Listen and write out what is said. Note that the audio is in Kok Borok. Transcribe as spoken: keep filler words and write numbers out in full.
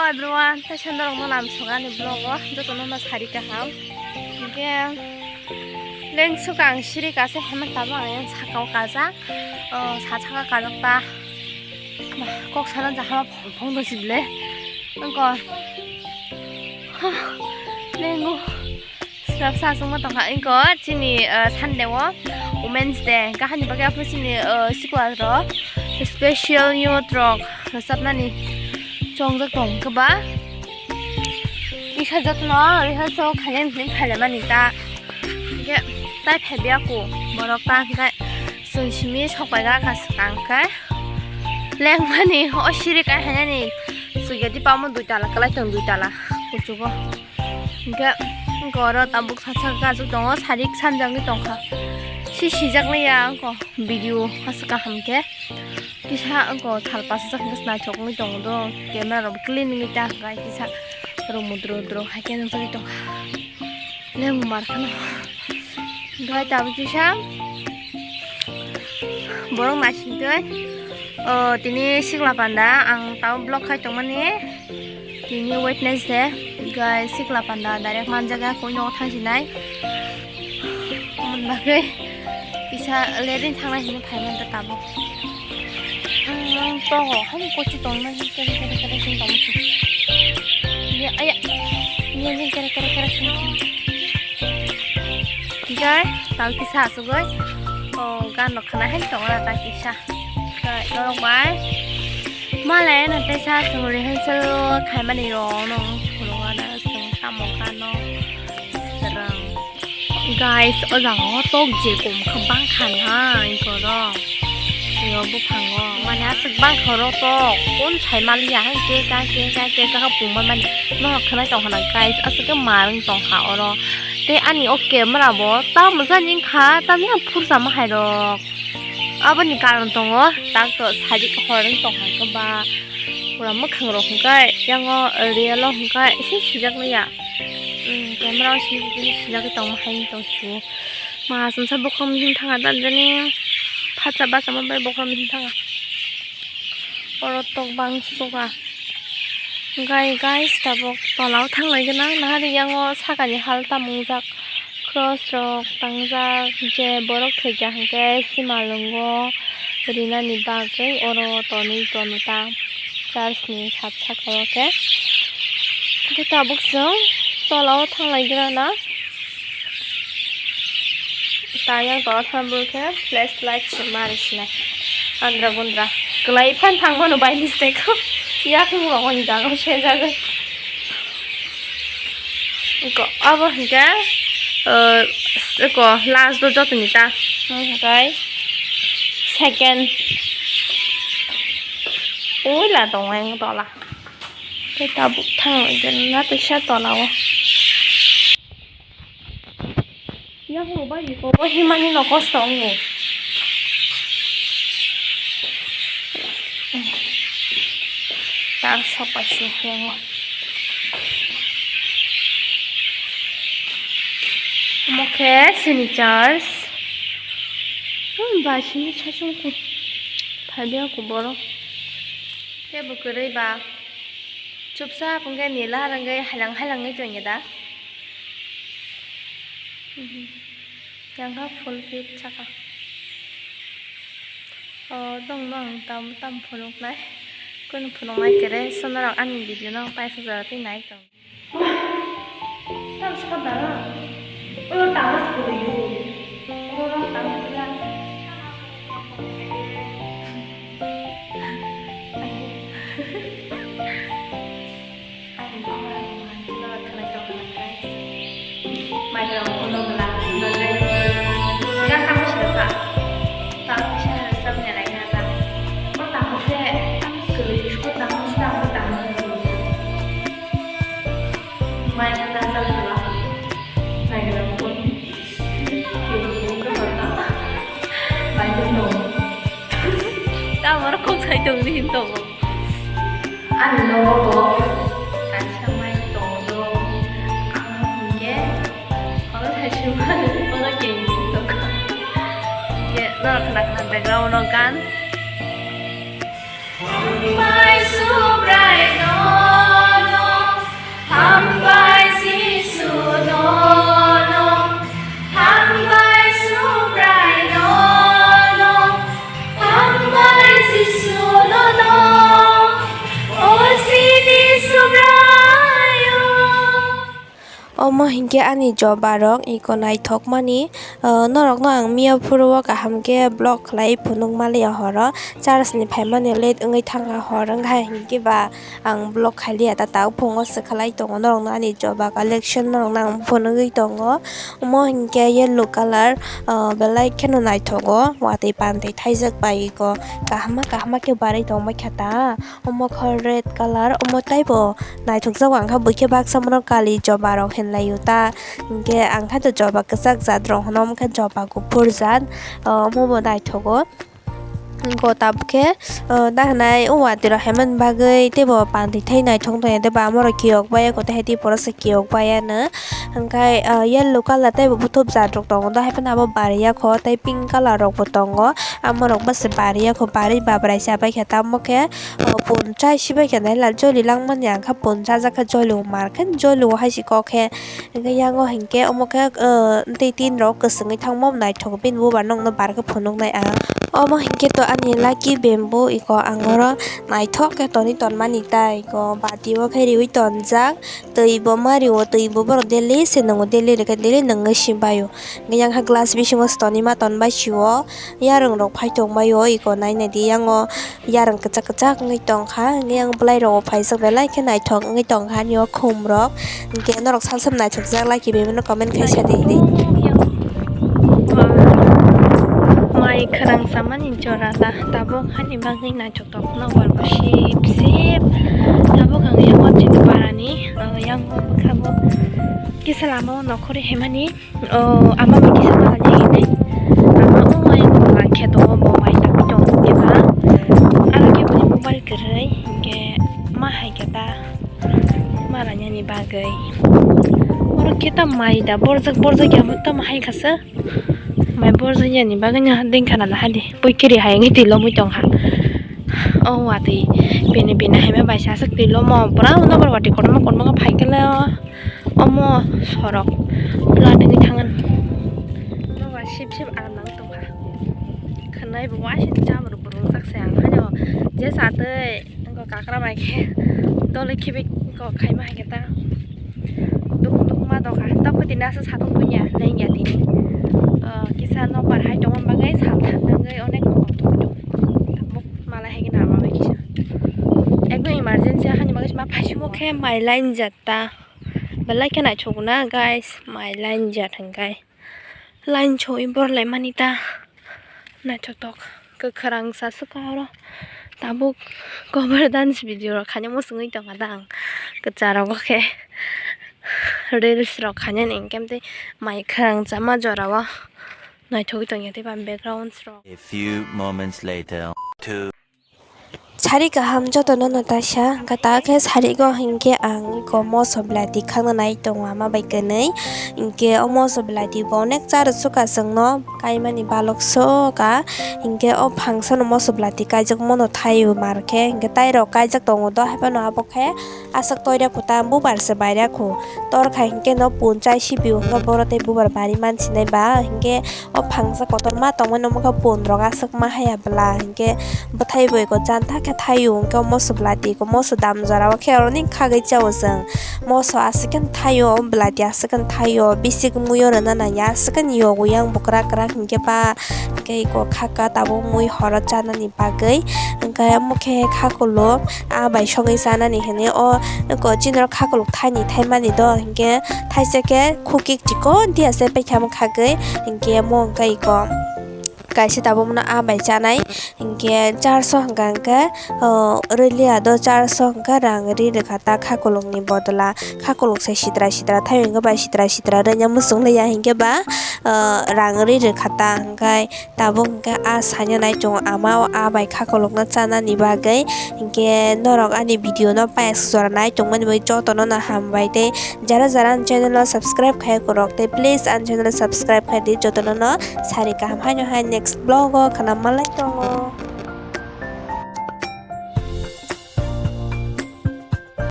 Everyone, tei sandal rok no lam sogani vlog o joto no ma sari kaham. Hingke leng suka ang siri kasa hema tabo ang yang saka o kajak. O sa saka kajak ta. Bah, kok sana jahama phong phong do sible. Angko. Lengo. Srap sa sungma tongkha. Ingko chini, uh, Sunday o Women's Day. Kahani bagwi aphuru chini, uh, sikla rok special youth rok rwchapnani chongjak tong khe ba. Kisa jotono rehearsal khainani hinwi phailaimani ta. Hingke tai phaibiya ku borok ta hingke chwng simi sokpaikha kha swkang khe lengmani o siri kai hainani sugya dipamo dui tala kwlai tong dui tala kuchugo. Hingke, hingke oro tabuk saksa khe aswk tongo, sarik sanjagwi tongkha. Si sijakliya wngkha video aswk kaham khe. Kisa wngkha sal pasa hingke naithok wngwi tongo do, camera rok clean wngwi ta hwnkhe kisa rwmwdro dro haikhe nukjagwi tongkha. Lengmar kheno. Hingke tabuk kisa borok naisingtwi. O, tini sikla panda ang tabuk vlog khai tongmani. Tini Wednesday, guys, sikla panda direct manjaga koi nogo thangsinai. Amoni bagwi kisa lereng thangnai hinwi phaiman ta tabuk. Ang tongo, hani kochi tongmani kere kere kere sing tongmani. Ya, aya. Ya, ya, kere kere kere sing tongmani. Guys, tau kisa asugoi. O, gan rok khana hai tongo na ta kisa. Guys, norok bai. Malai na tei sa sung rehearsal khaimani rok no phuru ana sung tamo kano serang. Guys, o jaga o tok je kom kha bang kha na inkoro. Yo buphango mane aswk bang kha oro tok kon sai maliya hai ke ka ke ka ke ka pungma mani norok khwnai tong khana guys aswk ke mar wng tong kha oro. Tei ani o camera bo tamo jani wng kha tamni ang phursa ma hai rok. Aboni karon tongo, tak to sajik hor wng tong hai khe ba pura mwkhang rok hwnkhe yango real o hwnkhe se sijak liya. Camera o simi sijagwi tongma hai wng tong sio. Ma chwngsa bokhorok mihim thanga dan jani phatsa bachama bai bokhorok mihim thanga. Oro tok bang suka. Gai guys tabuk tola o thanglai gana nahari yango sakani hal tamo wngjak. Cross rok tangjak je borok thwikha hwnkhe simalwngo rinani bagwi oro tonwi tono ta church ni sat saka o khe. Hwnkhe tabuk chwng tola o thanglai gana na. Tayang tola thang bwkhe flashlight se mari sinai. Andra gundra. Kwlai phan thang mano by mistake. Yakung rok ni jaga se jaga. Ko abo hingke, eh, ko last do jotoni ta. Hingke second. Ui la tong ang tola. Tei tabuk thang na tei sa tola o. Yang bo bai ko bo himani no kosto wngo. Tak sopai se hengo. Omo khe sini church. Hmm, ba sini chachung ko. Phai dia ko boro. Khe bo kwrwi ba. Chupsa hapung khe nila rangwi hailang hailang wngwi tongya da. Mhm. Yang kha full fit saka. O dong no ang tam tam phunuknai. Kunu phunuknai kere sono rok ani video no paisa jora tei nai tong. Tam saka da. O tamo saka da yo. O tamo saka da. Ani mama, mama, mama, guys. Mai rok ulo bela, ulo bela. Yang kamu siapa? Kamu siapa? Siapa yang lainnya kan? Oh, kamu sih, kamu sekali, oh, kamu sih, kamu, kamu. Mai kita satu lah. Mai kita pun. Tamar kok sai tong di hinto. Ani nogo bo kaisa mai tongo. Ang hingke oro kaisa mai oro keng di hinto. Hingke norok khna khna background o gan. Mai Subrai no Omo hinkhe ani joba rok iko naithok mani, ah, norok no ang miya phuru o kaham khe vlog khlai phunuk maliya horo, church ni phaimani late wngwi thangkha hor wngkha hinkhe ba ang vlog khailiya ta ta buphungo swkhalai tongo norok no ani joba collection norok no ang phunugwi tongo. Omo hinkhe yellow colour, ah, belai kheno naithogo watwi pantwi thaijak bai iko kaham ma kaham ma khe barwi tongbaikha ta. Omo khe red colour, omo taibo naithokjago, ang khe buikhe baksa bono kali joba rok hinlaio ta, hinkhe ang khe to joba kwchak jat rok hino, omo khe joba kuphur jat, omo bo naithogo. Go tabukhe, o, da hinai o watwi rok haimani bagwi teibo pantwi thai naithok tongya, tei ba amorok kiyok bai kotha hai tei poro se kiyok bai ano. Hwnkhe, ah, yellow colour tei bo buthop jat rok tongo do, hai phano abo bariya kho, tei pink colour rok bo tongo, amo rok bo se bariya kho, barwi babrai se abai khe tamo khe, ah, pun chai si bai khe nai la joli langmani ang kha pun chajak khe joli o mar khe joli o hai si kok khe, hwnkhe yango hinkhe omo khe, ah, tei tin rok kwswngwi thangma naithok bini bubar nokno bar khe phunuknai ang. Omo hinkhe to ani lucky bamboo iko ang oro naithok khe tonwi tonmani ta iko bati o khe riwi tonjak. Twi bo ma rio, twi bo borok daily se nwngo, daily rwkhe daily nwngwi se baio. Hwnkhe yang kha glass bisingo se tonwi ma tonbai sio. Yarwng rok phai tongbaio, iko nai nai di, yango yarwng kwchak kwchak wngwi tongkha. Hwnkhe yang bwlai rok bo phaijak belai khe naithok wngwi tongkha ani o khum rok. Hwnkhe norok sal sal naithokjak like bebeno comment khai sa di di. Mai khwrang samani jora ta tabuk hani bagwi naithok. Tokno wal bo sip sip. Tabuk ang yang o chini parani, ah, yang o bwkha bo kisa lama o nokhorwi haimani, oh, ama bo kisa parani hinwi. Ama o yang langkhe tongo, bo mai tangwi tongo keba. Aro khe boni mobile kwrwi, hinkhe ma hai khe ta ma lainani bagwi. Oro khe ta mai da borjak borjak ya, tamo hai kha se. Mai borjak yani bagwi no dengkha na lahadi. Pui kiri hai wngwi twi lomwi tongkha. O watwi bini bini hai ma bai sa aswk twi lomo. Pura nokbar watwi kotorma kotorma phai khe le omo sorok plat wngwi thangani. Nobar sip sip aram nang tongkha. Khwnai bo waising chamrok bo rwngsak se ang haino je satwi. Eko kakra bai khe dole khibi ko khaima hai khe ta duk duk ma doga ta phuti nasa satung punya nai ya tini. Ah, kisa nokbar hai tongma bagwi sal thang nangwi onek rokok tong tong. Tabuk malai hai khe nama bai kisa. Ekdom emergency hani bagwi ma phaisimo khe mai line jat ta. Belai khe naithok na guys, mai line jat hwnkhe. Line choi borlai mani ta. Naithotok kwkhwrang sa swkang oro. Tabuk cover dance video rok khaina muchungwi tongkha da ang. Kwcharo khe reels rok khaina ni hwnkhe tei mai khwrang chama jora o naithogwi tongya tei ba backgrounds rok. A few moments later. Two. Sari kaham jotono no taisa, hwnkhe ta khe sari go hinkhe ang iko moso belati khakna nai tongo ama bai kwnwi. Hinkhe o moso belati bo onek cha rw suka chwngno kaimani balok so ka. Hinkhe o phangsa no moso belati kaijak mano thaio mar khe, hinkhe tai rok kaijak tongo do, hai phano abo khe aswk toira kho ta bubar se baira kho. Tor khai hinkhe no pun chai sibio, hinkhe boro tei bubar bari mansinai ba hinkhe. O phangsa kotorma tongmani omo khe pun rok aswk ma haya bwla hinkhe bwthai bo eko janta khe thaio hinkhe moso belati eko moso dam jora o khe oroni khagwi chao chwng. Moso aswk khe thaio, o belati aswk khe thaio, bisik muiyo rwna nangya aswk khe yogo yang bo kwrak kwrak hinkhe ba hinkhe eko khaka tabuk mui horo chanani bagwi hinkhe omo khe khakulo. Ah bai sogwi chanani hinwi o eko chini oro khakolok thaini thaimani do hinkhe thaisa khe khukik chikon tiya se paikha khagwi hinkhe omo hinkhe eko kaisa tabuk mano ah bai chanai hinkhe charso hwnka hinkhe o rwliya do charso hwnka rang ri rwkha ta khakolokni bodola khakolok se sitra sitra thaio hinkhe bai sitra sitra rwna muchung liya hinkhe ba rang ri rwkha ta hinkhe. Tabuk hwnkhe ah saina nai tongo ama o ah bai khakolokno chanani bagwi. Hinkhe norok ani video no payas jora nai tongmani bagwi jotono no hambai tei jara jara ani channel o subscribe khai kwrwk tei please ani channel o subscribe khai di jotono no sari kaham haino hai next vlog o khna malai tongo.